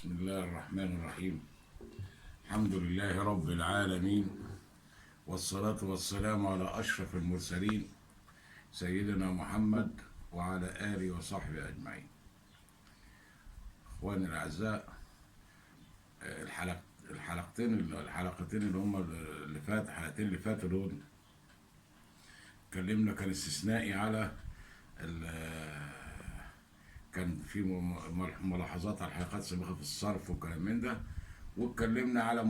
بسم الله الرحمن الرحيم. الحمد لله رب العالمين، والصلاة والسلام على أشرف المرسلين سيدنا محمد وعلى آله وصحبه أجمعين. إخواني الأعزاء، الحلقتين اللي هم اللي فات، الحلقتين اللي فاتوا دول اتكلمنا، كان استثنائي على كان في ملاحظات على الحلقات السابقة في الصرف وكلام من ده، واتكلمنا على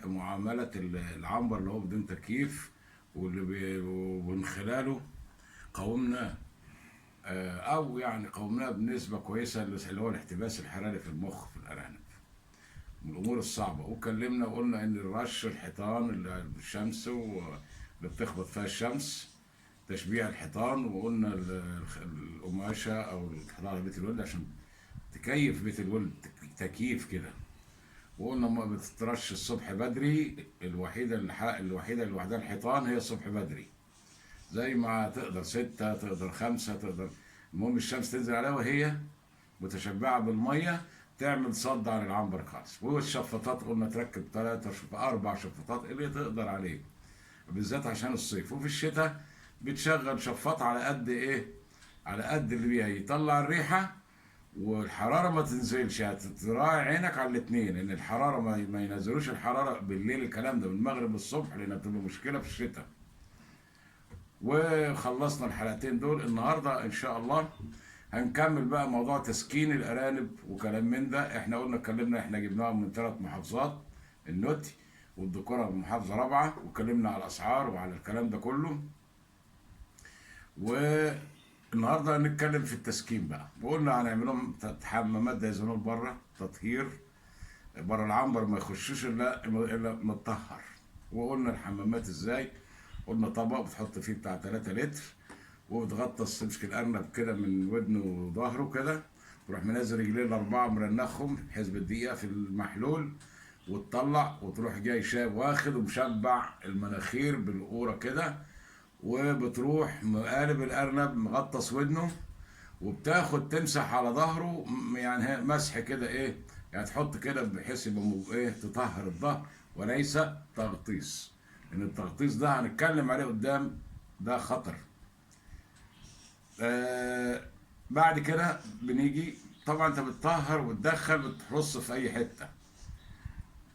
معاملة العنبر اللي هو بدون تكييف، واللي ومن خلاله قاومنا، او يعني قاومناه بنسبة كويسة، اللي هو الاحتباس الحراري في المخ في الأرانب، من الأمور الصعبة. واتكلمنا وقلنا إن الرش الحيطان اللي الشمس واللي بتخبط فيها الشمس، تشبيع الحيطان، وقلنا القماشة أو الحيطان على بيت الولد عشان تكيف بيت الولد تكييف كده. وقلنا ما بتترش الصبح بدري، الوحيدة اللي لوحدها الحيطان هي الصبح بدري، زي ما تقدر 6 تقدر 5 تقدر، المهم الشمس تنزل عليها وهي متشبعة بالمية، تعمل صد عن العنبر خالص. والشفاطات قلنا تركب 3 4 شفاطات اللي تقدر عليه، بالذات عشان الصيف. وفي الشتاء بتشغل شفاط على قد ايه؟ على قد اللي بيها يطلع الريحة والحرارة ما تنزلش. هتراعي عينك على الاتنين، ان الحرارة ما ينزلوش الحرارة بالليل، الكلام ده من المغرب للصبح، لانها بتبقى مشكلة في الشتاء. وخلصنا الحلقتين دول. النهارده ان شاء الله هنكمل بقى موضوع تسكين الارانب وكلام من ده. احنا قلنا اتكلمنا، احنا جبناهم من 3 محافظات، النوتي والدكوره من محافظة رابعه، واتكلمنا على الاسعار وعلى الكلام ده كله. والنهارده هنتكلم في التسكين بقى، وقلنا هنعملهم حمامات دايزونول بره، تطهير بره العنبر، ما يخشوش الا متطهر. وقلنا الحمامات ازاي، قلنا طبق بتحط فيه بتاع 3 لتر، وبتغطس تمسك الارنب كده من ودنه وظهره كده، تروح منزل رجليه الاربعة مرنخهم حسب الدقيقة في المحلول، وتطلع وتروح جاي شاب واخد ومشبع المناخير بالقوره كده، وبتروح مقالب الارنب مغطس ودنه، وبتاخد تمسح على ظهره، يعني مسح كده ايه، يعني تحط كده بحيث يبقى ايه، تطهر الظهر وليس تغطيس، لان التغطيس ده هنتكلم عليه قدام، ده خطر. بعد كده بنيجي طبعا انت بتطهر وتدخل بترص في اي حتة،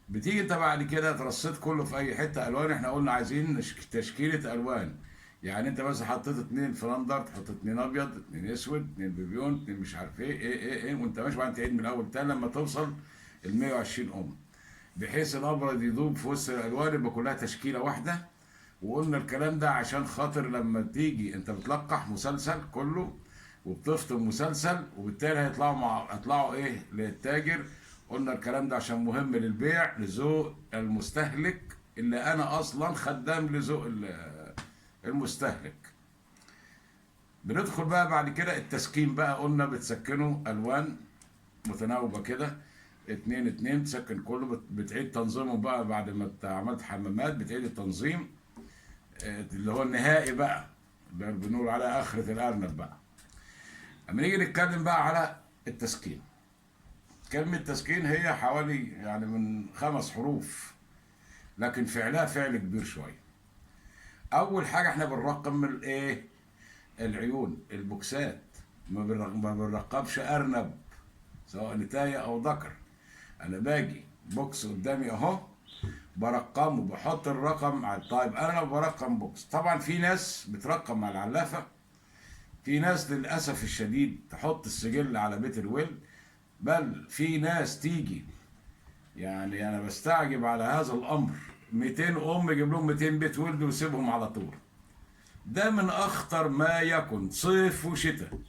بتيجي انت بعد كده ترصيت كله في اي حتة الوان. احنا قلنا عايزين تشكيله الوان، يعني انت مثلا حطيت 2 فلاندر، تحط 2 ابيض، 2 اسود، 2 بيبيون، 2 مش عارف ايه ايه ايه ايه، وانت ماشي، وبعدين تعيد من الاول تاني لما توصل ال 120 ام، بحيث الابيض يدوب في وسط الالوان، يبقى كلها تشكيله واحدة. وقلنا الكلام ده عشان خاطر لما تيجي انت بتلقح مسلسل كله وبتفطم مسلسل، وبالتالي هيطلعوا ايه للتاجر. قلنا الكلام ده عشان مهم للبيع، لذوق المستهلك، اللي انا اصلا خدام لذوق المستهلك. بندخل بقى بعد كده التسكين بقى، قلنا بتسكنوا الوان متناوبه كده، 2 2 تسكن كله، بتعيد تنظيمه بقى بعد ما عملت حمامات، بتعيد التنظيم، اللي هو النهائي بقى، اللي بنقول على اخرة الارنب بقى. اما نيجي نتكلم بقى على التسكين، كلمة تسكين هي حوالي من 5 حروف، لكن فعلها فعل كبير شوية. أول حاجة احنا بنرقم الايه؟ العيون، البوكسات، ما بنرقمش أرنب سواء نتاية أو ذكر. أنا باجي box قدامي أهو، برقمه، بحط الرقم على. طيب أنا لو برقم box، طبعا في ناس بترقم على العلافة، في ناس للأسف الشديد تحط السجل على بيت الولد، بل في ناس تيجي، أنا بستعجب على هذا الأمر، 200 أم يجيب لهم 200 بيت ولد ويسيبهم على طول. ده من أخطر ما يكن، صيف وشتاء،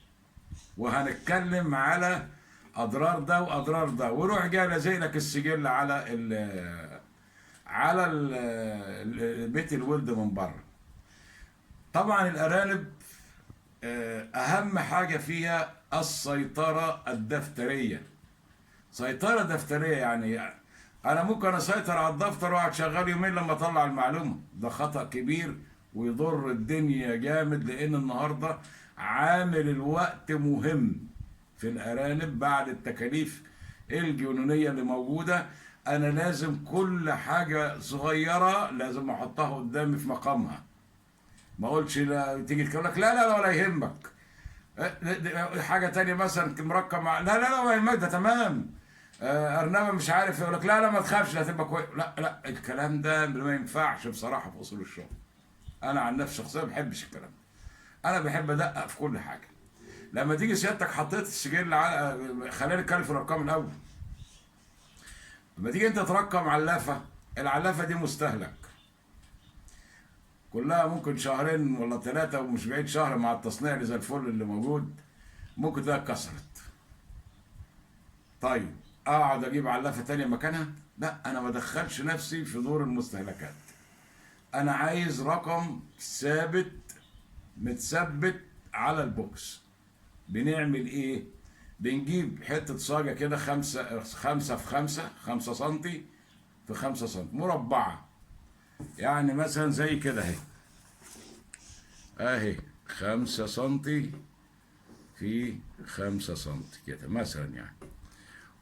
وهنتكلم على أضرار ده وأضرار ده. ويروح جاي لازق لك السجل على بيت الولد من بره. طبعا الأرانب، أهم حاجة فيها السيطرة الدفترية. سيطرة دفترية يعني أنا ممكن أسيطر على الدفتر وأقعد شغال يومين لما أطلع المعلومة، ده خطأ كبير ويضر الدنيا جامد، لأن النهاردة عامل الوقت مهم في الأرانب بعد التكاليف الجنونيه اللي موجودة. انا لازم كل حاجة صغيرة لازم احطها قدامي في مقامها. ما اقولش لا، تيجي تقول لك لا لا لا ولا يهمك. حاجة تانية مثلا مركب مع لا لا لا ولا يهمك ده تمام. ارنبه مش عارف يقول لك لا لا ما تخافش ده هتبقى كويس. لا لا، الكلام ده ما ينفعش بصراحة في اصول الشغل. انا عن نفسي شخصيا ما بحبش الكلام ده، انا بحب ادقق في كل حاجة. لما تيجي سيادتك حطيت السجل على، خلينا نتكلم في الارقام الاول. لما تيجي انت ترقم علافه، العلافه دي مستهلك كلها، ممكن شهرين ولا 3، ومش بعيد شهر مع التصنيع اللي زي الفل اللي موجود، ممكن تلاقيها اتكسرت. طيب اقعد اجيب علافه تانية مكانها؟ لا، انا ما ادخلش نفسي في دور المستهلكات. انا عايز رقم ثابت متثبت على البوكس. بنعمل ايه؟ بنجيب حتة صاجة كده 5 في 5، 5 سنتي في 5 سنتي، مربعة، يعني مثلا زي كده اهي، اهي 5 سنتي في 5 سنتي كده مثلا يعني،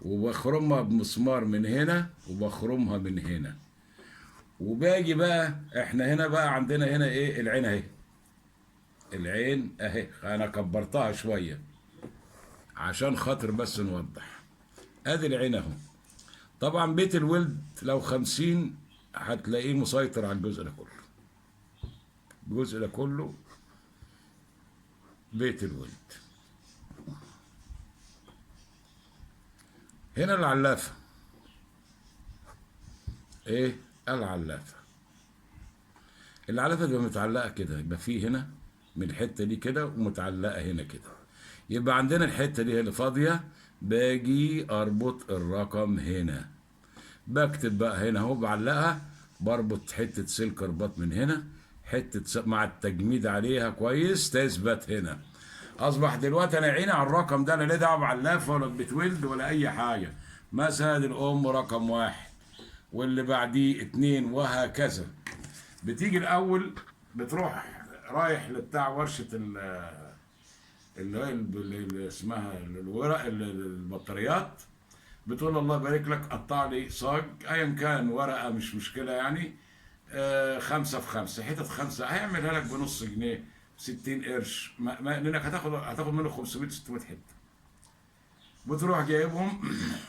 وبخرمها بمسمار من هنا وبخرمها من هنا. وباجي بقى احنا هنا بقى عندنا هنا ايه؟ العين اهي، العين اهي، انا كبرتها شوية عشان خاطر بس نوضح. ادي العين اهو. طبعا بيت الولد لو 50 هتلاقيه مسيطر على الجزء ده كله، الجزء ده كله بيت الولد. هنا العلافة، ايه العلافة؟ العلافة تبقى متعلقة كده، يبقى في هنا من الحتة دي كده ومتعلقة هنا كده، يبقى عندنا الحتة دي هي اللي فاضية. باجي اربط الرقم هنا، بكتب بقى هنا اهو، بعلقها، بربط حتة سلك رباط من هنا، حتة مع التجميد عليها كويس تثبت هنا. اصبح دلوقتي انا عيني على الرقم ده، انا لا دعوه بعلافه ولا بتولد ولا اي حاجة. مثلا الام رقم 1 واللي بعديه 2 وهكذا. بتيجي الاول بتروح رايح لبتاع ورشه اللي هي اللي اسمها الورق البطاريات، بتقول الله يبارك لك قطع لي صاج ايا كان ورقة مش مشكلة يعني، 5 في 5، حتت 5 هيعملها لك بنص جنيه، 60 قرش، لانك هتاخد منه 500 600 حتة. بتروح جايبهم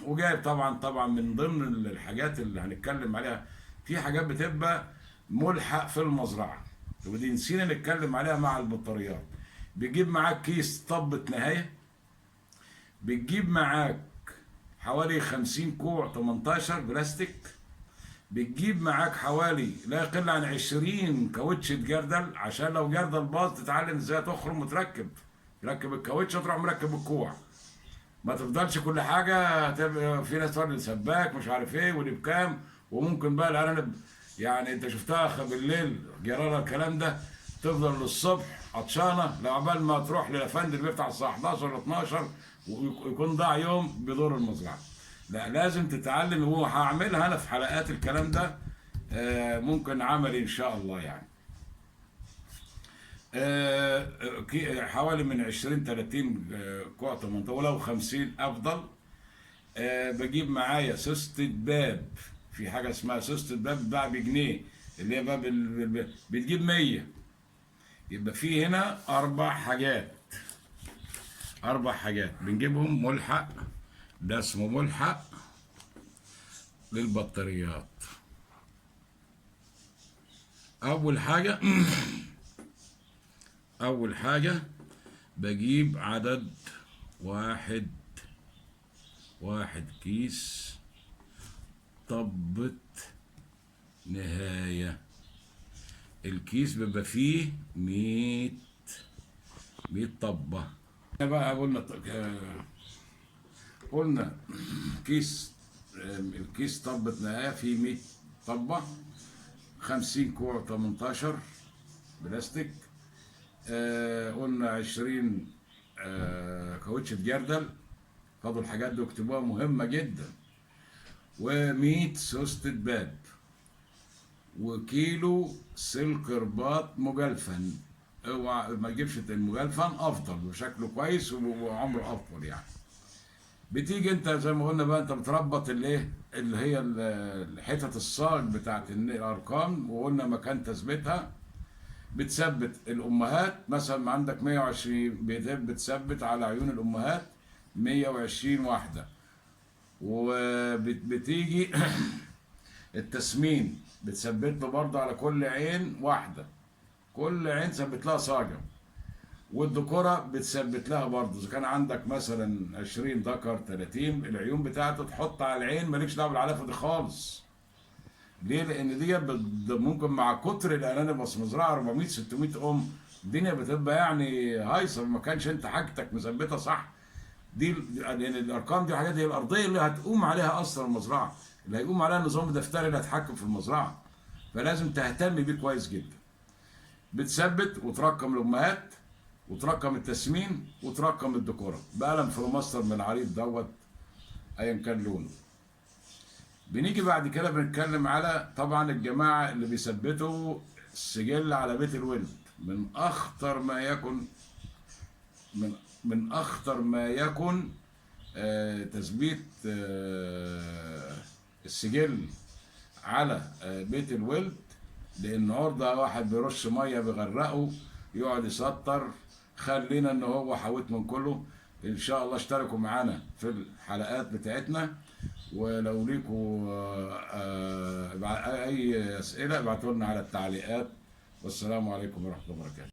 وجايب طبعا من ضمن الحاجات اللي هنتكلم عليها في حاجات بتبقى ملحق في المزرعة، ودي نسينا نتكلم عليها مع البطاريات. بتجيب معاك كيس طبة نهاية، بتجيب معاك حوالي 50 كوع 18 بلاستيك، بتجيب معاك حوالي لا يقل عن 20 كاوتشة جردل، عشان لو جردل باظ تتعلم ازاي تخرم وتركب، تركب الكاوتش وتروح مركب الكوع، ما تفضلش كل حاجة تبقى في ناس تقول سباك مش عارف ايه واللي بكام، وممكن بقى الارانب يعني انت شفتها بالليل جرالها الكلام ده، تفضل للصبح عطشانة لعبال ما تروح للافندي اللي بيفتح الساعة 11 ولا 12 ويكون ضاع يوم بدور المزرعة. لا لازم تتعلم، وهعملها انا في حلقات الكلام ده، ممكن عملي ان شاء الله يعني. حوالي من 20 30 كوع 18 ولو 50 افضل. بجيب معايا سوستة باب، في حاجة اسمها سوستة باب بتتباع بجنيه، اللي هي باب بتجيب 100. يبقى في هنا 4 حاجات بنجيبهم ملحق، ده اسمه ملحق للبطاريات. أول حاجة بجيب عدد 1 كيس طبة نهاية. الكيس بيبقى فيه 100 طبة. بقى قلنا الكيس طبة نهاية فيه 100 طبة، 50 كوع 18 بلاستيك، قلنا 20 كاوتشة جردل، خدوا الحاجات دي واكتبوها مهمة جدا، و100 سوستة باب، وكيلو سلك رباط مجلفن. اوعى ما تجيبش المجلفن، افضل وشكله كويس وعمره افضل يعني. بتيجي انت زي ما قلنا بقى، انت بتربط الايه اللي هي الحتت الصاج بتاعت الارقام، وقلنا مكان تثبيتها. بتثبت الامهات مثلا عندك 120، بتثبت على عيون الامهات 120 واحدة. وبتيجي التسمين بتثبت له برضه على كل عين واحدة، كل عين ثبت لها صاجه. والذكوره بتثبت لها برضه، اذا كان عندك مثلا 20 ذكر 30، العيون بتاعته تحط على العين، مالكش دعوه بالعلافه دي خالص. ليه؟ لان دي ممكن مع كتر الارانب، بس مزرعة 400 600 ام، الدنيا بتبقى يعني هايصه، ما كانش انت حاجتك مثبتة صح. دي لان الارقام دي الحاجات دي الارضية اللي هتقوم عليها اصلا المزرعة، اللي هيقوم عليها النظام الدفتري اللي هيتحكم في المزرعة، فلازم تهتم بيه كويس جدا. بتثبت وترقم الامهات وترقم التسمين وترقم الديكوره بقلم فلوماستر من العريض دوت ايا كان لونه. بنيجي بعد كده بنتكلم على طبعا الجماعة اللي بيثبتوا السجل على بيت الولد. من اخطر ما يكن، من اخطر ما يكن تثبيت السجل على بيت الولد، لان عرضه واحد بيرش مية بيغرقه يقعد يسطر. خلينا ان هو حويت من كله. ان شاء الله اشتركوا معانا في الحلقات بتاعتنا، ولو ليكوا اي اسئلة ابعتوا لنا على التعليقات. والسلام عليكم ورحمة الله وبركاته.